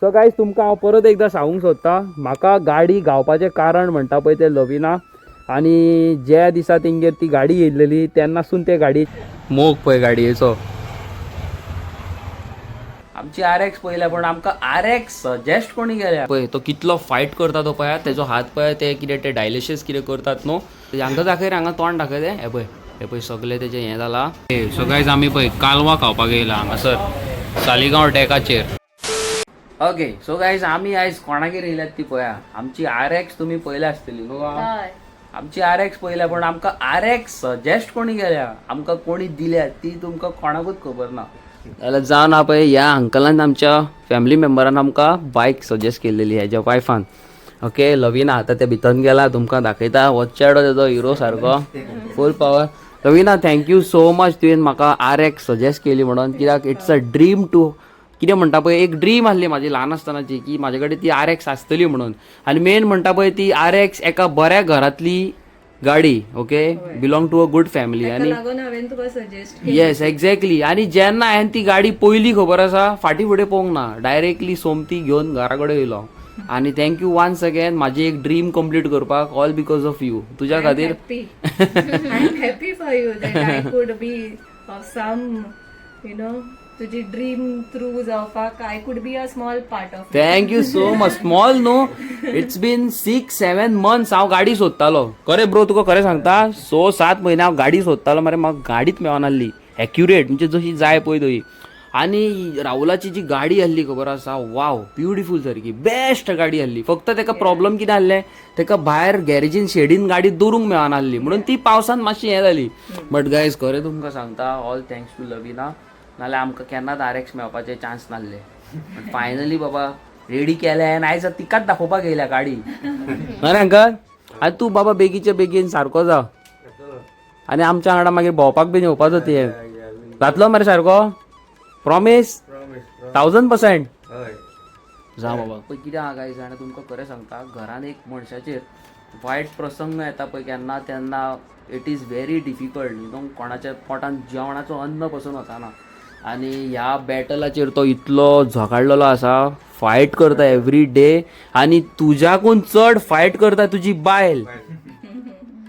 So guys, तुमकां हांव परत एकदां सांगूंक सोदतां, म्हाका गाडी गावपाचें कारण म्हणटा पळय तें लविना. आनी ज्या दिसा तेंगेर ती गाडी येयलेली तेन्नासून ते गाडी मोग पळय गाडयेचो. आमची आर एक्स पळयल्या, पण आमकां आर एक्स सजेस्ट कोणी केल्या. पळय, तो कितलो फायट करता तो पळयात. तेजो हात पळय, ते कितें ते डायलिसीस कितें करतात न्हू. हांकां दाखय रे, हांगा तोंड दाखय. ते हे पळय, हे पळय, सगळे तेजें हें जाला. सो गायज, आमी पळय कालवां खावपाक येयला हांगासर सालिगांव डेकाचेर. ओके, सो गायज, आमी आयज कोणागेर येयल्यात ती पळया. आमची आर एक्स तुमी पळयल्या आसतली न्हू? आमची आर एक्स पळयल्या, पण आमकां आर एक्स सजेस्ट कोणी केल्या, आमकां कोणी दिल्या, ती तुमकां कोणाकूच खबर ना. जाल्यार जावन हा पळय, ह्या अंकलान, आमच्या फॅमिली मेंबरान आमकां बायक सजेस्ट केलेली, हेज्या वायफान, ओके, लवीना. आतां ते भितर गेला, तुमकां दाखयता. हो चेडो तेजो हिरो सारको, full power. Lavina, thank you so much, तुवें म्हाका आर एक्स सजेस्ट केली म्हणून. कित्याक it's a dream to, कितें म्हणटा पळय, एक ड्रीम आसली म्हाजी ल्हान आसतनाची की म्हाजे कडेन ती आर एक्स आसतली म्हणून. आनी मेन म्हणटा पळय, ती आर एक्स एका बऱ्या घरांतली गाडी, okay, belong to a good family. आनी लागून हांवें तुका सजेस्ट. येस, एक्झॅक्टली. आनी जेन्ना हांवें ती गाडी पयली, खबर आसा, फाटीं फुडें पळोवंक ना, डायरेक्टली सोमती घेवन घरा कडेन येयलो. आनी thank you once again म्हाजी एक ड्रीम कंप्लीट करपाक. ऑल because of you, तुज्या खातीर. Happy, I am happy for you that I could be of some तुजी ड्रीम थ्रू जावपाक I could be a small part of. Thank you so much. Small न्हू, it's been 6-7 months हांव गाडी सोदतालो. खरें bro, तुका खरें सांगता, 6-7 म्हयने हांव गाडी सोदतालो मरे. म्हाका गाडीच मेळनासली एक्युरेट, म्हणजे जशी जाय पळय तशी. आनी राहुलाची जी गाडी आहली, खबर आसा, वाव, ब्युटिफूल सारकी, बेस्ट गाडी आहली. फक्त तेका प्रॉब्लम कितें आहलें, तेका भायर गॅरेजीन शेडीन गाडी दवरूंक मेळनासली, म्हणून ती पावसान मातशी हें जाली. बट गायज, खरें तुमकां सांगता, ऑल thanks to लविना. नाल्यार आमकां केन्नाच आर एक्स मेळपाचे चान्स नासले. फायनली बाबा रेडी केले आनी आयज तिकाच दाखोवपाक येयल्या गाडी. अरे अंकल, आनी तूं बाबा बेगीचे बेगीन सारको जा आनी आमच्या वांगडा मागीर भोंवपाक बीन येवपाचो. ते जातलो मरे सारको? प्रॉमीस? 1000%. जा बाबा. पळय कितें आहा गायज जाणा, तुमकां खरें सांगता, घरान एक मनशाचेर वायट प्रसंग येता पळय केन्ना, तेन्ना it is very difficult you know. कोणाच्या पोटान जेवणाचो अन्न पसून वचना. आनी ह्या बॅटलाचेर तो इतलो झगडलेलो आसा, फायट करता एवरी डे. आनी तुज्याकून चड फायट करता तुजी बायल.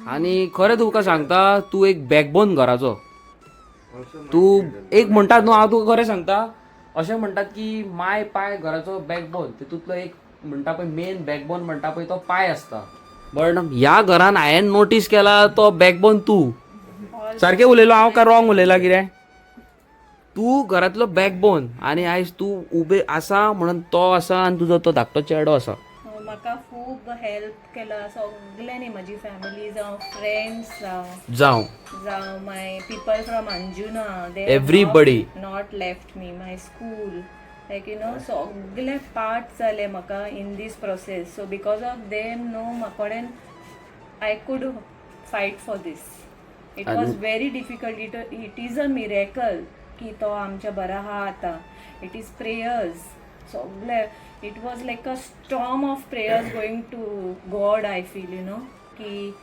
आनी खरें तुका सांगता, तूं एक बॅकबोन घराचो. तूं एक म्हणटात न्हू, हांव तुका खरें सांगता, अशें म्हणटात की माय पाय घराचो बॅकबोन. तितूंतलो एक म्हणटा पळय, मेन बॅकबोन म्हणटा पळय, तो पाय आसता. बट ह्या घरान हांवें नोटीस केला, तो बॅकबोन तूं. सारकें उलयलो हांव काय रॉंग उलयला कितें? तूं घरांतलो बॅकबोन आनी आयज तूं उबे आसा म्हणून तो आसा आनी तुजो तो धाकटो चेडो आसा. म्हाका खूब हेल्प केला सगल्यांनी, म्हजी फॅमिली जावं, फ्रेंड्स जावं, जावं, जावं my people from Anjuna, they Everybody. Not left me, my school, like सगळे पार्ट जाले म्हाका in this process. So because of them न्हू, म्हाका I could fight for this. It was very difficult. It is a miracle की तो आमच्या बरा आहा आतां. It is prayers सगळे. It was like a storm of prayers going to God. I feel की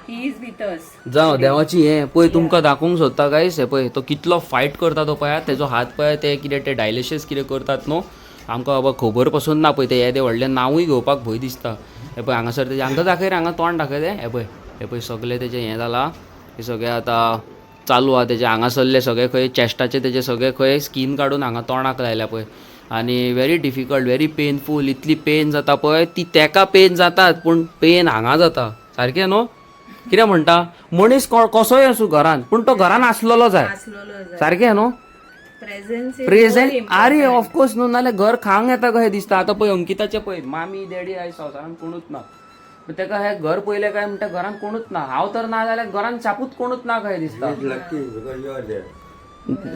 he is with us. जावं, देवाची हें पळय, तुमकां दाखोवंक सोदता गायस. हे पळय, तो कितलो फायट करता तो पळयात. तेजो हात पळय, ते कितें ते डायलिसीस कितें करतात न्हू. आमकां बाबा खबर पसून ना पळय, ते येदे व्हडलें नांवूय घेवपाक भंय दिसता. हे पळय, हांगासर तेजें, हांकां दाखय रे, हांगा तोंड दाखय. ते हे पळय, हे पळय, सगळें तेजें हें जालां. हे सगळें आतां चालू आहा तेजें. हांगासरले सगळे खंय चेस्टाचे तेजे सगळे खंय स्कीन काडून हांगा तोंडाक लायल्या पळय. आनी व्हेरी डिफिकल्ट, व्हेरी पेनफूल. इतली पेन जाता पळय ती, तेका पेन जातात, पूण पेन हांगा जाता सारकें न्हू? कितें म्हणटा, मनीस कसोय आसूं घरान, पूण तो घरान आसलेलो जाय. आसलेलो जाय. सारकें न्हू? प्रेझेन्स. प्रेझेंट, आरे ऑफकोर्स न्हू. नाल्यार घर खांक येता कशें दिसता. आतां पळय अंकिताचें पळय, मामी डॅडी आयज संवसारान कोणूच ना, पूण तेका हें घर पळयलें काय म्हणटा, घरान कोणूच ना, हांव तर ना जाल्यार घरान शापूच कोणूच ना कशें दिसता. Lucky because you are there.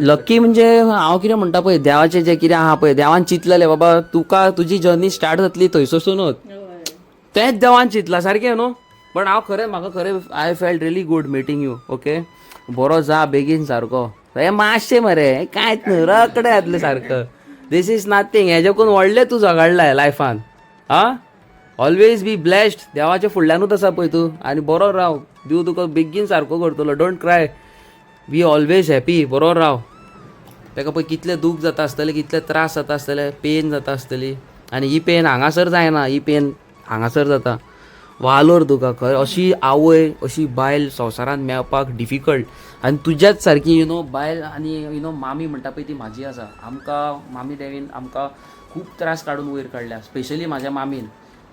Lucky म्हणजे हांव कितें म्हणटा पळय, देवाचें जें कितें आहा पळय, देवान चिंतलेलें बाबा तुका तुजी जर्नी स्टार्ट जातली थंयसरसूनच. तेंच देवान चिंतलां सारकें न्हू? पण हांव खरें, म्हाका खरें, I felt really good meeting you, okay? बरो जा बेगीन सारको. हे मातशें मरे, हें कांयच न्हू, रगडें जातलें सारकें. This is nothing. हेज्याकून व्हडलें तूं झगडलाय लायफान. आ, always be blessed. देवाच्या फुडल्यानूच आसा पळय तूं. आनी बरो राव, देव तुका बेगीन सारको करतलो. Don't cry, be always happy. बरो राव. ताका पळय कितलें दूख जाता आसतलें, कितले त्रास जाता आसतले, पेन जाता आसतली. आनी ही पेन हांगासर जायना, ही पेन हांगासर जाता. वालोर तुका खरें. अशी आवय, अशी बायल संवसारांत मेळपाक डिफिकल्ट. आनी तुज्याच सारकी you know बायल आनी you know मामी म्हणटा पळय ती म्हाजी आसा. आमकां मामी देवीन आमकां खूब त्रास काडून वयर काडल्या. स्पेशली म्हाज्या मामीन,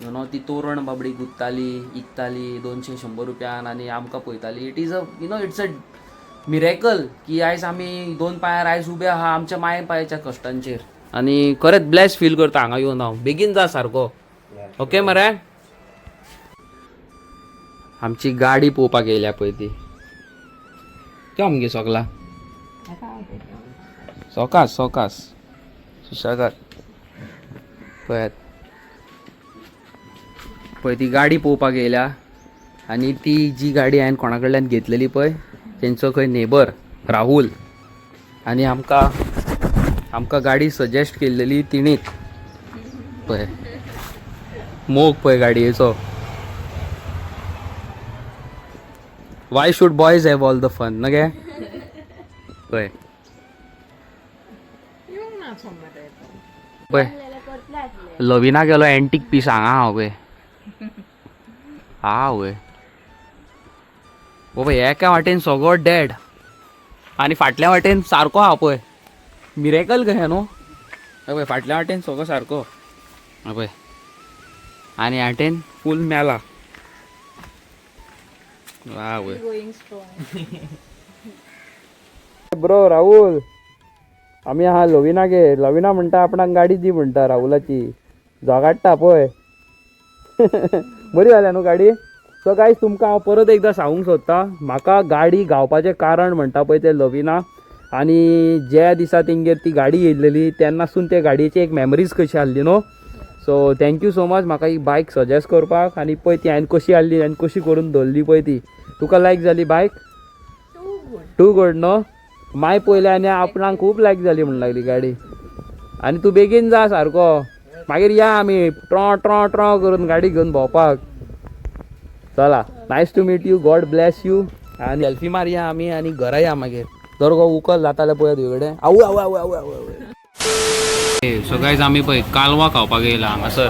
you know ती तोरण बाबडी गुंतताली, इकताली 200-100 रुपयान आनी आमकां पळयताली. It is a you know it's a miracle की आयज आमी दोन पांयार आयज उबे आहा आमच्या माय पायाच्या कश्टांचेर. आनी खरेंच ब्लेस फील करता हांगा येवन हांव. बेगीन जा सारको, ओके मरे. आमची गाडी पळोवपाक येयल्या पळय ती. त्यो आमगे सोगला सोकास सोकास सुशेगाद. पळयात पळय, ती गाडी पळोवपाक येयल्या. आनी ती जी गाडी हांवें कोणा कडल्यान घेतलेली पळय, तेंचो खंय नेबर राहुल. आनी आमकां आमकां गाडी सजेस्ट केल्लेली तिणीत. पळय मोग पळय गाडयेचो. Why should boys have all the fun न गे? पळय पळय, लवीना गेलो एंटीक पीस हांगा हांव पळय. हा वय बाबा, एका वाटेन सगळो डेड आनी फाटल्या वाटेन सारको आहा पळय. मिरेकल कशें न्हू. पळय फाटल्या वाटेन सगळो सारको हा पळय, आनी वाटेन फूल मेला. वा वय. Going strong. Bro Rahul, आमी आहा लवीनागेर. लवीना म्हणटा आपणाक गाडी दी म्हणटा राहुलाची. झगाडटा पळय. बरी जाल्या न्हू गाडी. सो गायज, तुमकां हांव परत एकदां सांगूंक सोदतां, म्हाका गाडी गावपाचें कारण म्हणटा पळय तें लवीना. आनी ज्या दिसा तेंगेर ती गाडी येयलेली तेन्नासून ते गाडयेची एक मेमरीज कशी आहली न्हू. So thank you so much म्हाका ही बायक सजेस्ट करपाक. आनी पळय ती हांवें कशी आहली आनी कशी करून धरली पळय ती. तुका लायक जाली बायक? Too good. Too good न्हू. माय पयले आनी आपणाक खूब लायक जाली म्हण लागली गाडी. आनी तूं बेगीन जा सारको, मागीर या आमी ट्रॉ ट्रॉ ट्रॉ करून गाडी घेवन भोंवपाक. चला, nice to meet you, God bless you. आनी सेल्फी मारया आमी आनी घरा या मागीर. धर गो, उकल जाताले पळय तुजे कडेन. आवय आवय आवय आवय आवय. सो गायज, आमी पळय कालवा खावपाक येयला हांगासर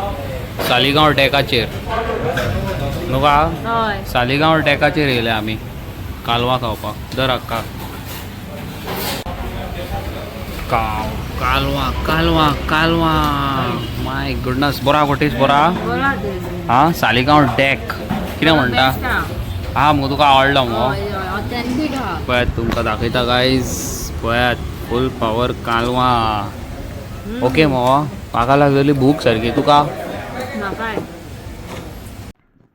सालिगांव डेकाचेर न्हू का. हय. सालिगांव डेकाचेर येयले आमी कालवा खावपाक. दर हक्का काव कालवा कालवा कालवा. माय गुडनस, बरो गो टेस्ट, बरो. बरो टेस्ट. हा, सालिगांव डेक कितें म्हणटा हा मुगो, तुका आवडलो मुगो? ऑथेंटीक हा. पळयात, तुमकां दाखयता गायज, पळयात फूल पावर कालवा. ओके मगो, म्हाका लागलेली भूक सारकी, तुका? म्हाकाय.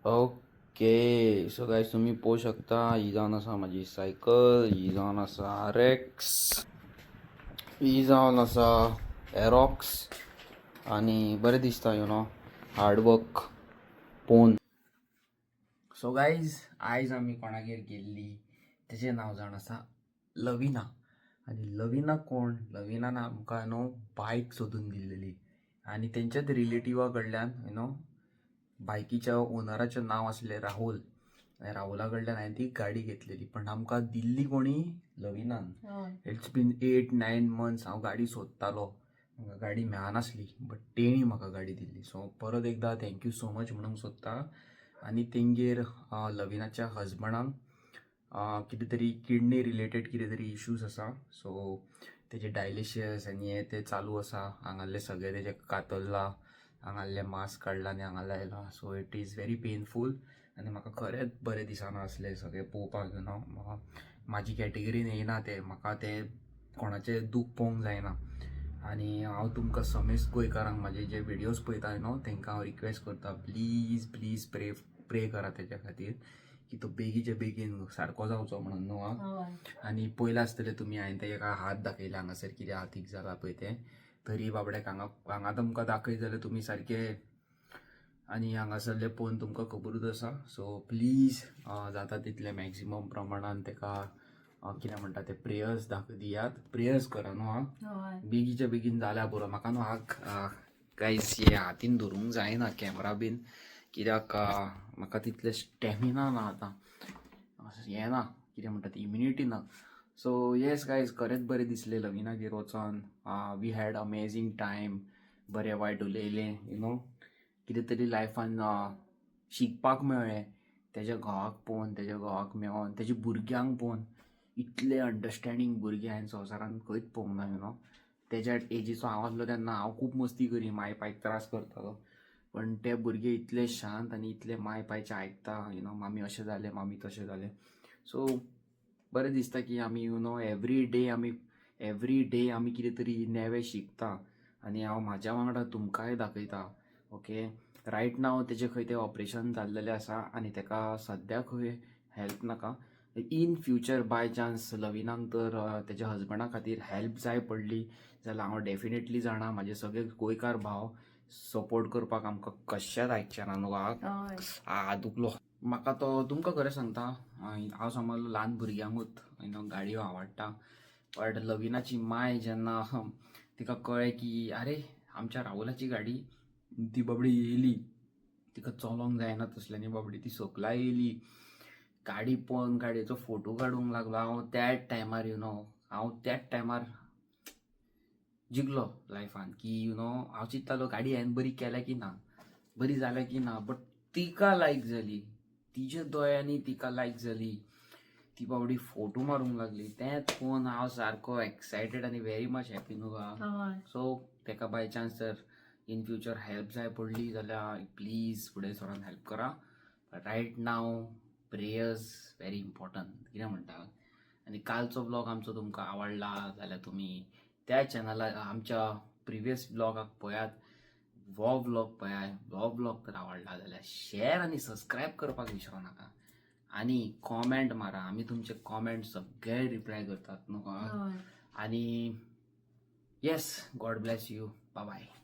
ओके, सो गायज, तुमी पळोवंक शकता, ही जावन आसा म्हाजी सायकल, ही जावन आसा आर एक्स, ही जावन आसा एरॉक्स. आनी बरें दिसता, you know hard work पोवन. सो गायज, आयज आमी कोणागेर गेल्ली तेजें नांव जावन आसा लवीना. आनी लवीना कोण? लवीनान आमकां न्हू बायक सोदून दिल्लेली. आनी तेंच्याच रिलेटिवा कडल्यान, you know बायकीच्या ओनराचें नांव आसलें राहुल, आनी राहुला कडल्यान हांवें ती गाडी घेतलेली. पण आमकां दिल्ली कोणी? लवीनान. It's been 8-9 months हांव गाडी सोदतालो, म्हाका गाडी मेळनासली, बट तेणी म्हाका गाडी दिल्ली. सो परत एकदां thank you so much म्हणूंक सोदता. आनी तेंगेर लवीनाच्या हजबंडाक कितें तरी किडनी रिलेटेड कितें तरी इश्यूज आसा. सो तेजे डायलिसीस आनी हें तें चालू आसा. हांगासरलें सगळें तेजें कातरलां, हांगासरलें मास काडलां आनी हांगा लायलां. So it is very painful. आनी म्हाका खरेंच बरें दिसना आसलें सगळें पळोवपाक, you know म्हाका म्हाजी कॅटेगरीन येयना तें. म्हाका तें कोणाचें दूख पळोवंक जायना. आनी हांव तुमकां समेस्त गोंयकारांक, म्हाजे जे विडियोज पळयता न्हू, तांकां हांव रिक्वेस्ट करता, प्लीज प्लीज प्रे प्रे करा तेज्या खातीर की तो बेगीचे बेगीन सारको जावचो म्हणून न्हू. हा, आनी पयलां आसतलें तुमी, हांवें तेका हात दाखयला हांगासर, कितें हातीक जाला पळय तें. तरी बाबड्याक हांगा हांगा तुमकां दाखयत जाल्यार तुमी सारके आनी हांगासरलें पळोवन तुमकां खबरूच आसा. सो प्लीज जाता तितलें मॅक्सिमम प्रमाणान तेका कितें म्हणटा ते, प्रेयर्स दाख दियात, प्रेयर्स करा न्हू. हा, बेगीच्या बेगीन जाल्यार पुरो. म्हाका न्हू हा गायज, हे हातीन धरूंक जायना कॅमरा बीन, कित्याक म्हाका तितलें स्टॅमिना ना आतां, हें ना, कितें म्हणटा ती, इम्युनिटी ना. सो येस गायज, खरेंच बरें दिसलें लवीनागेर वचोन. We had amazing time. बरें वायट उलयलें, you know, कितें तरी लायफान शिकपाक मेळ्ळें तेज्या घोवाक पळोवन, तेज्या घोवाक मेळोन, तेज्या भुरग्यांक पळोवन. इतले अंडरस्टँडींग भुरगे हांवें संवसारान खंयच पळोवंक ना, you know. तेज्या एजीचो हांव आसलो तेन्ना हांव खूब मस्ती करी, माय पायक त्रास करतालो, पण ते भुरगे इतले शांत आनी इतले माय पायचे आयकता, you know, मामी अशें जालें, मामी तशें जालें. सो बरें दिसता की आमी, you know, every day आमी, एवरी डे आमी कितें तरी नवें शिकता आनी हांव म्हाज्या वांगडा तुमकांय दाखयता. ओके, रायट नाव तेजें खंय तें ऑपरेशन जाल्लेलें आसा आनी तेका सद्या खंय हेल्प नाका. इन फ्युचर बाय चान्स लवीनाक तर तेज्या हजबंडा खातीर हेल्प जाय पडली जाल्यार हांव डेफिनेटली जाणा, म्हाजे सगळे गोंयकार भाव सपोर्ट करपाक आमकां कशेंच आयकचें ना न्हू. हय. आ, दुखलो म्हाका तो. तुमकां खरें सांगता, हांव समज ल्हान भुरग्यांकूच, you know, गाडयो आवडटा, बट लवीनाची माय जेन्ना तिका कळ्ळें की अरे, आमच्या राहुलाची गाडी ती बाबडी येयली, तिका चलोंक जायना तसल्यांनी बाबडी ती सकला येयली, गाडी पळोवन गाडयेचो फोटो काडूंक लागलो. हांव त्याच टायमार, you know, हांव त्याच टायमार जिखलो लायफान की, you know, हांव चिंत्तालो गाडी हांवें बरी केल्या की ना, बरी जाल्या की ना, बट तिका लायक जाली, तिच्या दोळ्यांनी तिका लायक जाली, ती बाबडी फोटो मारूंक लागली. तेंच पळोवन हांव सारको एक्सायटेड आनी व्हेरी मच हॅपी न्हू गा. हय. सो तेका बाय चान्स जर इन फ्युचर हेल्प जाय पडली जाल्यार प्लीज फुडें सरोन हेल्प करा. Right now prayers very important, कितें म्हणटा. आनी कालचो ब्लॉग आमचो तुमकां आवडला जाल्यार तुमी त्या चॅनलार आमच्या प्रिवियस ब्लॉगाक पळयात, हो ब्लॉग पळयात. हो ब्लॉग तर आवडला जाल्यार शेअर आनी सबस्क्रायब करपाक विसरो नाका आनी कॉमेंट मारा. आमी तुमचे कॉमेंट सगळे रिप्लाय करतात न्हू. हय. आणि yes, God bless you. Bye bye.